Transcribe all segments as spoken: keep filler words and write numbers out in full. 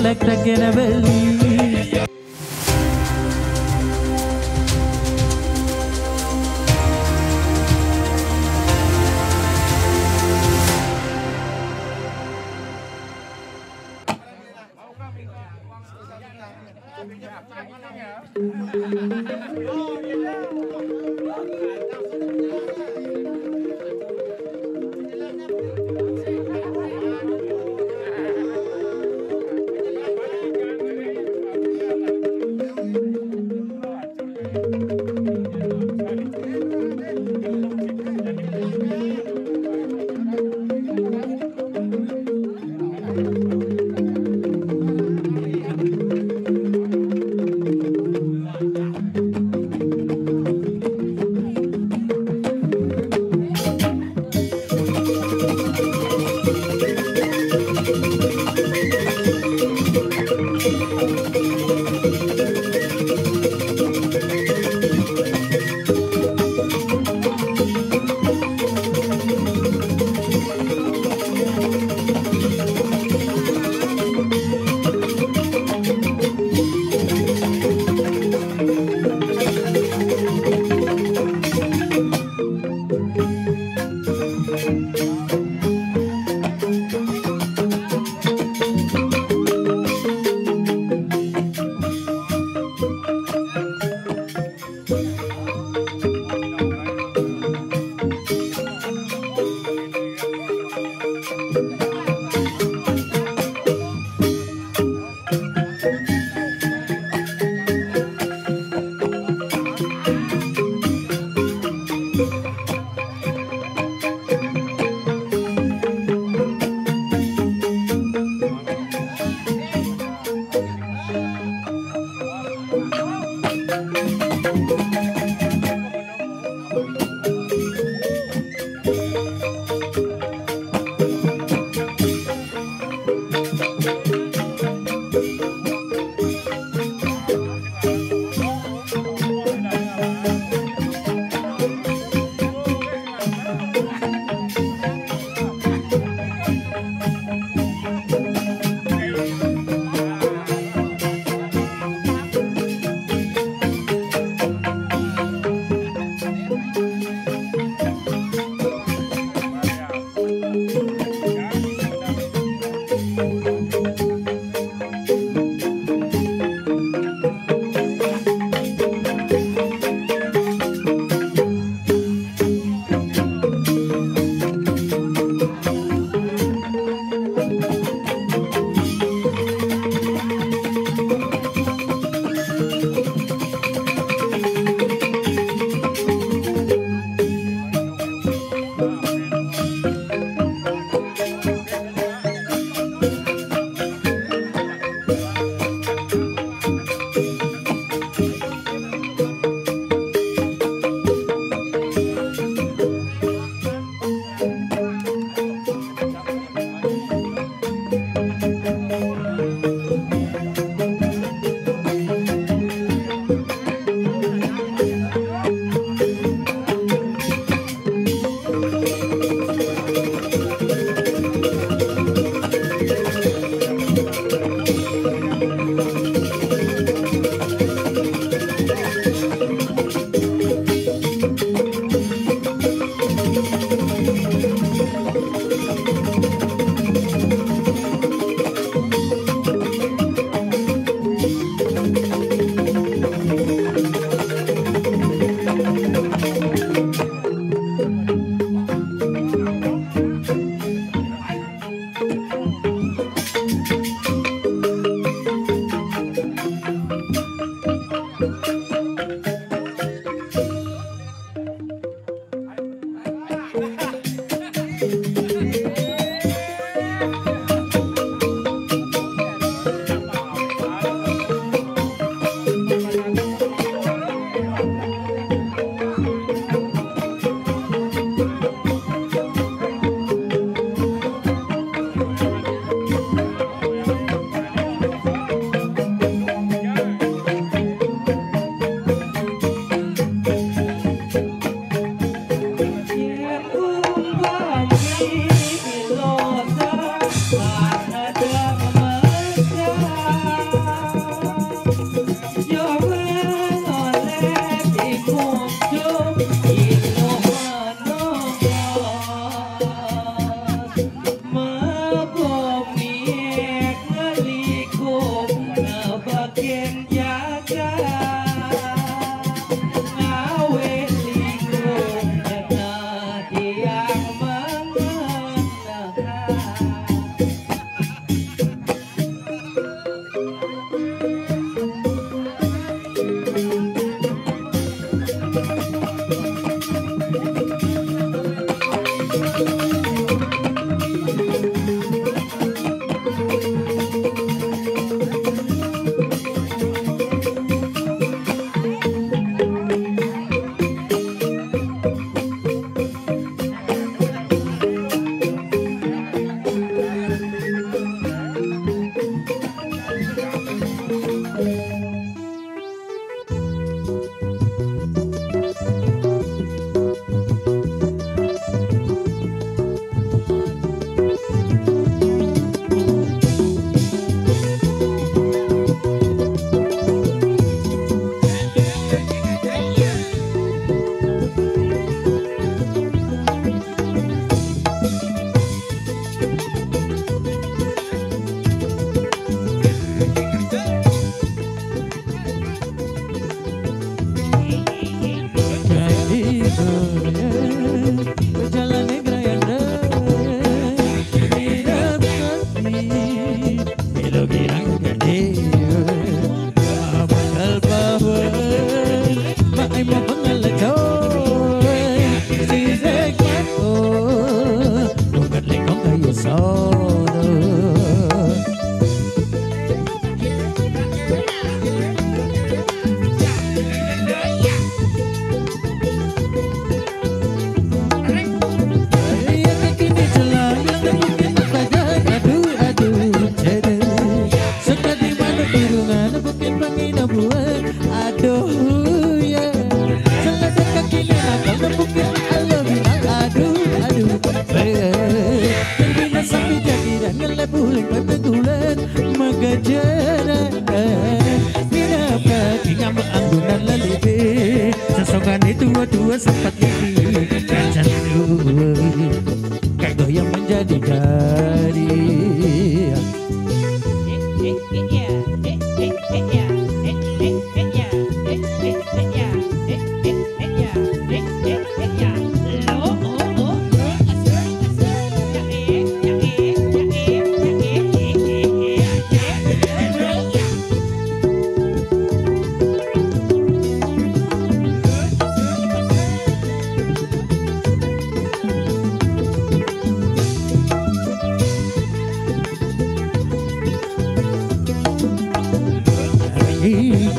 Tek tek gene belli. Terminal sampai jagiran ngelebulin petegulan magajana. Minapa kingam anggunan lalibi. Sesongan itu dua sempat libi. Kacan dua. Kago yang menjadi dari.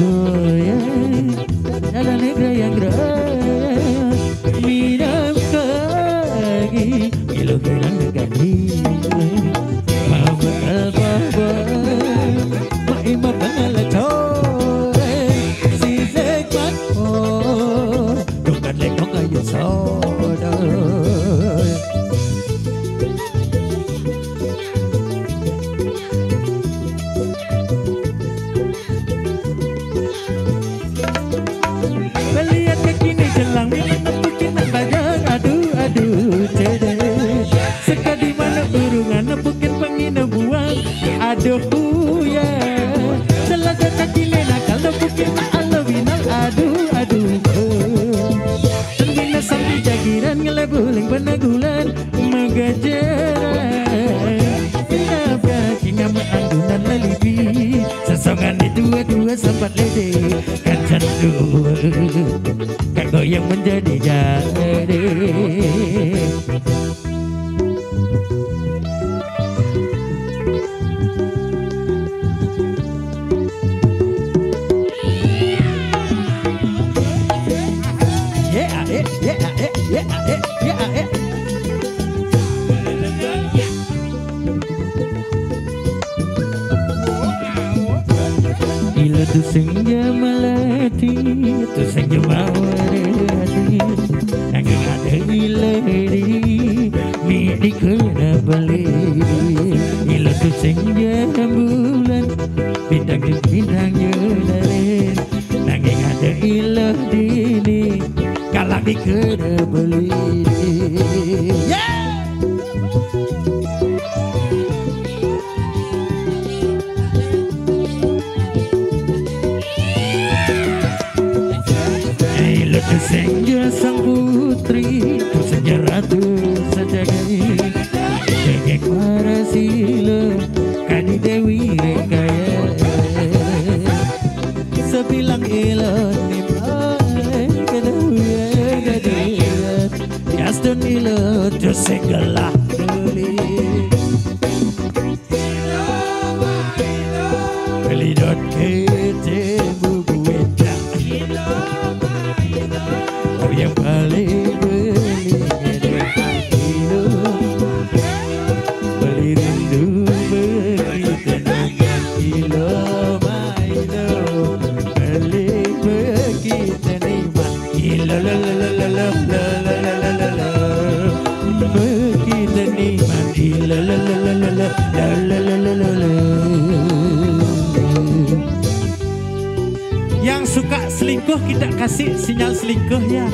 Goyang, jalan yang goyang-goyang, minum kopi, ilu bilang negani. Mama apa, mama, mama, mama, mama, Melihat kaki ni jelang, minum nepukin nak bajang. Aduh, aduh, cedek. Sekali mana burungan, nepukin pengina buang. Aduh, ya. Selada kaki ni nakal, nepukin nak alawinal. Aduh, aduh, oh. Tembina sambil jagiran, ngelebuling penegulan. Magajaran. Kenapa kingam anggunan lalibi. Sesongan di dua-dua sempat lede. Kacan dua. Kago yang menjadi jadi. Ila tu senja malati, tu senja mawar hati. Nanging ada ila di, mi di kena beli. Ila tu senja bulan, bintang di bintang junarin. Nanging ada ila dini, kalang di kena beli. Yeah! Ila tu senja sang putri, tu senja ratu sajagai. Jagai kuara sila, kani Dewi Rekaya. Sebilang ila ni bai, kena uya gadira. Yaston ila tu senja lah tuli. Beli dot kete bubueta. Kau yang paling beli ngedek ilo. Beli rindu beli tenang ilo mailo. Beli bagi terima. Ila la la la la la la la la la la la. Kita nikmati la la la la la la la la la la la. Yang suka selingkuh kita kasih sinyal selingkuh ya.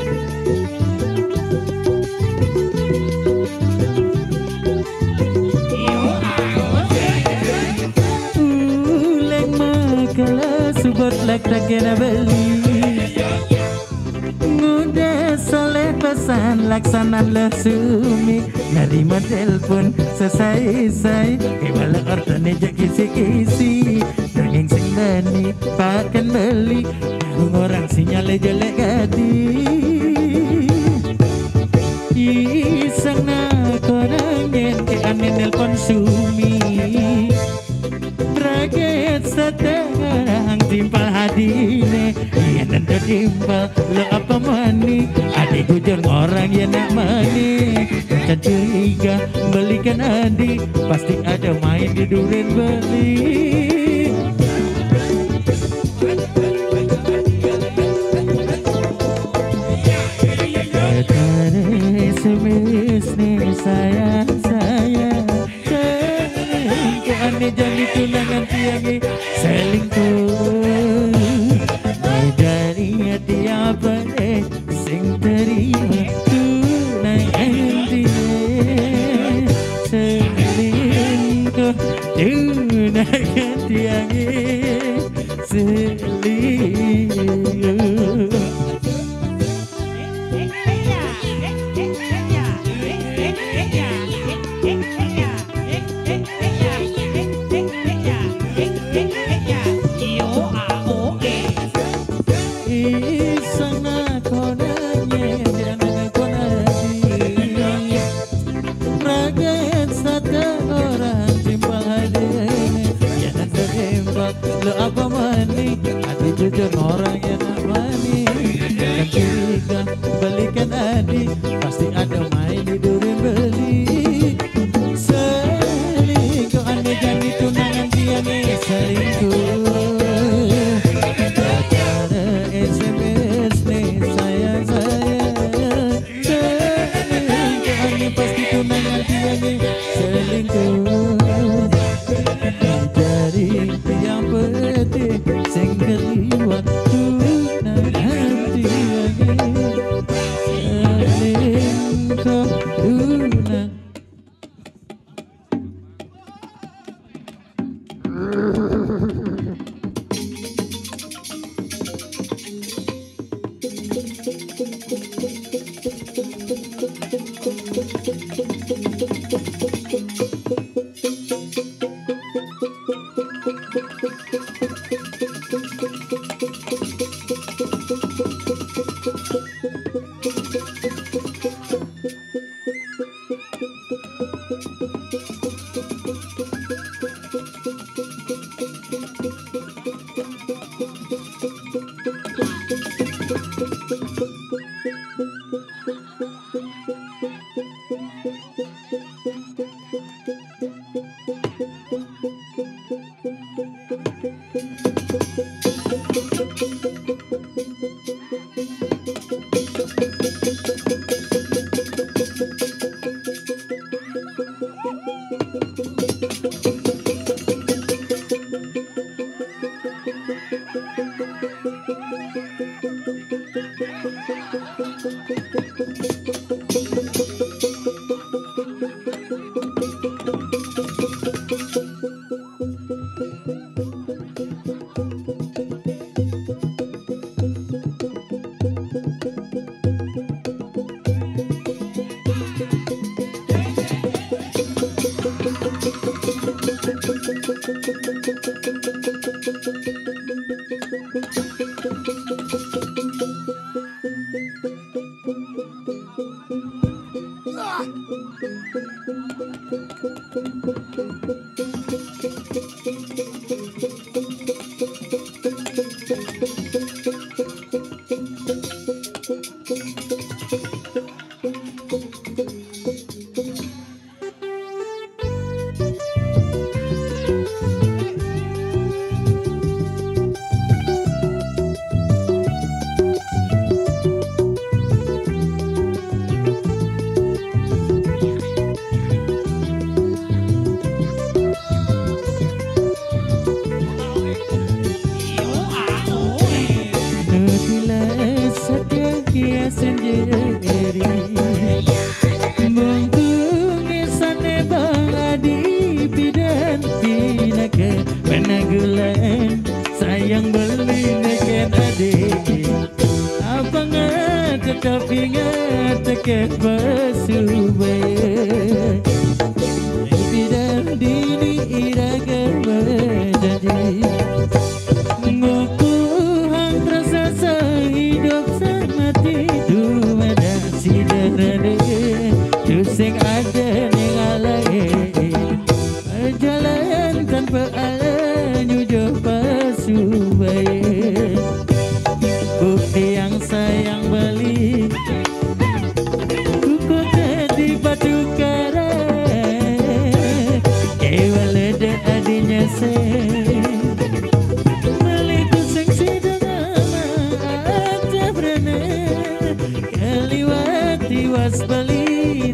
Uleng makala subot lak tak kena beli. Nguda soleh pesan laksanan leh sumi. Nerima telpon sesai-sai. Kebala ortone jak kisi-kisi. Nanging sing bani pakan beli. Nanging orang sinyale jelek gati. Iseng nak konangen ke ane nelpon sumi. Raget setengah timpal hadine. Iya nendo timpal lo apa mani. Adik bujur ngorang ya nak mani. Kan curiga belikan adik. Pasti ada main di duren beli. Tare seme Bisnis saya, saya selingkuh. Ane jani tunangan tiange selingkuh. Jani ati apa, eh, sing terima tunangan tiange selingkuh. Tunangan tiange selingkuh. Isana konanye, jangan konadi. Ragat sate orang timpal hade. Jangan terembak, lo apa mani? Ati jujur orang yang mani. Kan tiga, balikan adi. Pasti ada main di duri beli. Selingkuh ane jani tunangan tiange selingkuh. Pacara S M S ne sayang, sayang. Selingkuh ane pasti tunangan tiange selingkuh. Jari tiang pete sing keliwat tunangan tiange selingkuh tunang. Nutila setia kia sendiri. Mungkung isane bang adi bidan pinake penagulan sayang beli neken ade. Apa ngat tetap ingat teke pasube. Bidan dini iraga berjanji. Ngukuhang rasa sehidup semati. Dumada sidarade tusing ada ning alae. Jalan tanpa ala nyujo pasubae. Bukti yang sayang beli. Kuku tadi batu kara. Kewalada adinya se. Meliku sing sidang ama. Ante brene. Keliwat tiwas beli.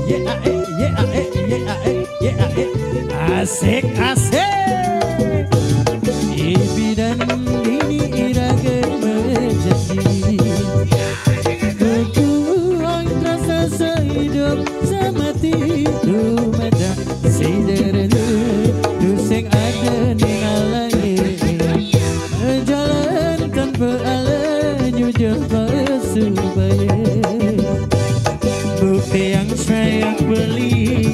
Asik, asik. Ibi dan dini iraga majanji. Kukuang rasa saidup samati dumadak sidarana. Tusing ada ningalangin jalan tanpa ala nyujur pasubaya. Bukti yang sayang beli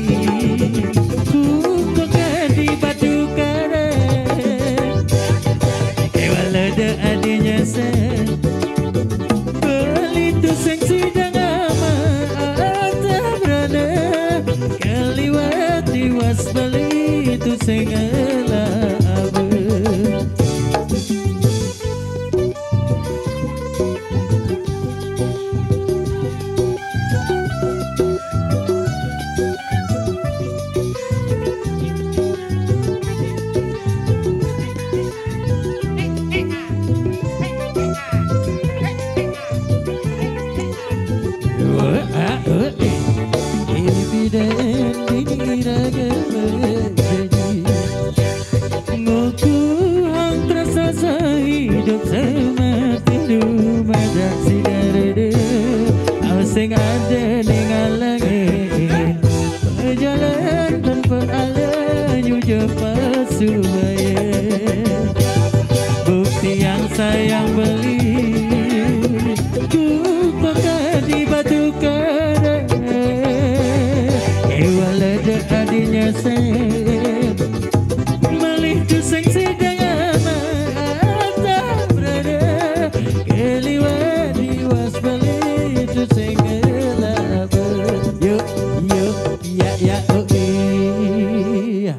kukuka di batu kara. Kewala da adinya se beli tusing sidang ama ata brana. Kaliwat tiwas beli tusing ala abe. Ngukuhang terasa sehidup semati dumadak sidarede. Asing ada ningalangin jalan tanpa ala nyujur pasubaya. Bukti yang sayang beli kukuka di batu kara. Kewala da adinya se beli tusing sidang ama ata brana. Kaliwat tiwas beli tusing ala abe. Yuk, yuk, ya, ya, oh iya.